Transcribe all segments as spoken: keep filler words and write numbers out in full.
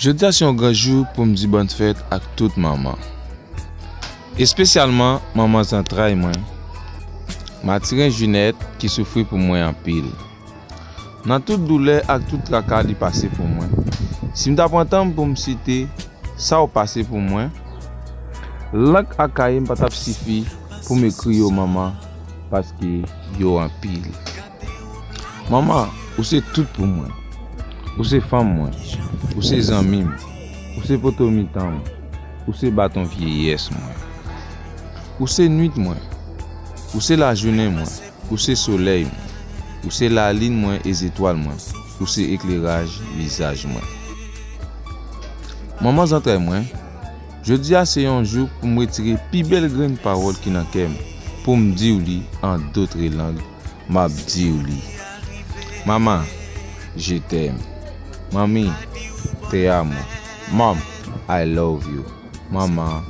Jodi a se yon gran jou pou m di bòn fèt ak tout manman. Espesyalman manman zantray mwen, Mathurin Junette, ki soufri pou mwen anpil. Nan tout doulè ak tout traka li pase pou mwen. Si m ta pran tan m pou m site sa w pase pou mwen, lang ak kaye m pa t ap sifi pou m ekri yo, manman, paske yo anpil. Manman, ou se tout pou mwen. Ou se fanm mwen. Ou se zanmi m. Ou se poto mitan m. Ou se baton vyeyès mwen. Ou se nwit mwen. Ou se lajounen mwen. Ou se solèy mwen. Ou se lalin mwen e zetwal mwen. Ou se ekleraj vizaj mwen. Manman zantray mwen, jodi a se yon jou pou m retire pi bèl grenn pawòl ki nan kè m, pou m di w li an dotre lang, m ap di w li. Mama, je t'aime. Mami, te amo. Mom, I love you. Manman,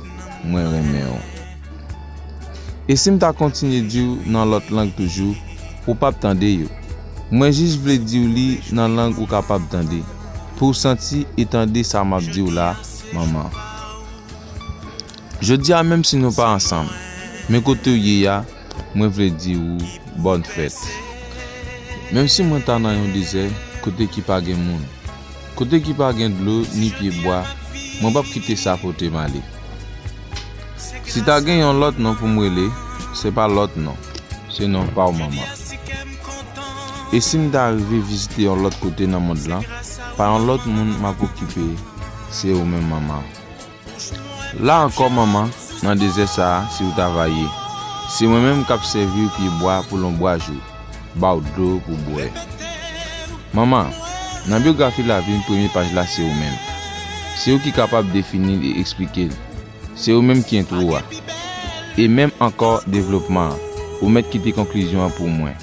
mwen renmen w. E si m ta kontinye di w nan lòt lang toujou, ou p ap tande yo. Mwen jis vle di w li nan lang ou kapab tande, pou w santi e tande sa m ap di w la, manman. Jodi a, menm si nou pa ansanm, men kote w ye a, mwen vle di w bòn fèt. Menm si mwen ta nan yon dezè, kote ki pa gen moun, kote ki pa gen dlo ni pyebwa, mwen p ap kite sa pote m ale. Si ta gen yon lòt non pou m rele, se pa lòt non, se non pa w, manman. E si m ta rive vizite yon lòt kote nan mond lan, pa yon lòt moun m ap okipe, se ou menm, manman. La ankò, manman, nan dezè sa a, se ou ta va ye. Se mwen menm k ap sèvi w pyebwa pou lonbwaj ou, ba w dlo pou bwè. Manman, nan byografi lavi m, premye paj la se ou menm. Se ou ki kapab defini l e eksplike l. Se ou menm ki entwo a. E menm ankò devlopman an, ou mèt kite konklizyon an pou mwen.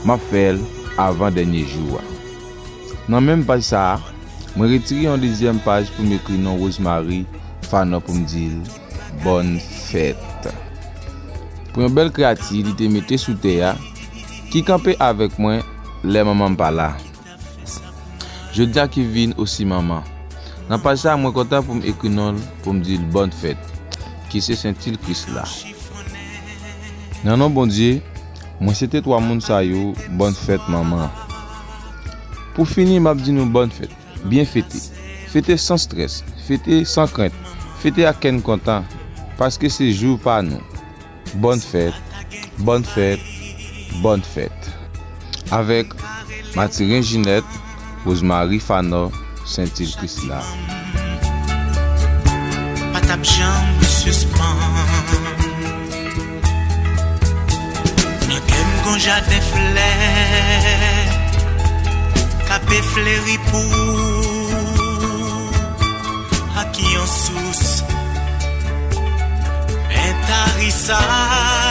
M ap fè l avan dènye jou a. Nan menm paj sa a, mwen retire yon dezyèm paj pou m ekri non Rosemary Fanò pou m di l bòn fèt. Pou yon bèl kreyati li te mete sou tè a, ki kanpe avèk mwen lè manman m pa la. Jodi a ki vin osi manman. Nan paj sa a, mwen kontan pou m ekri non l, pou m di l bòn fèt, ki se senti l Kris la. Nan non Bondye, mwen swete twa moun sa yo bòn fèt manman. Pou fini, m ap di nou bòn fèt. Byen fete. Fete san strès. Fete san krent. Fete ak kè n kontan. Paske se jou pa nou. Bòn fèt. Bòn fèt. Bòn fèt. Avèk Mathurin Junette, Rosemary Fanò, Sentil Krisla. Pa t ap janm sispann. Nan kè m gon jaden flè k ape fleri pou ou, ak yon sous entarisa.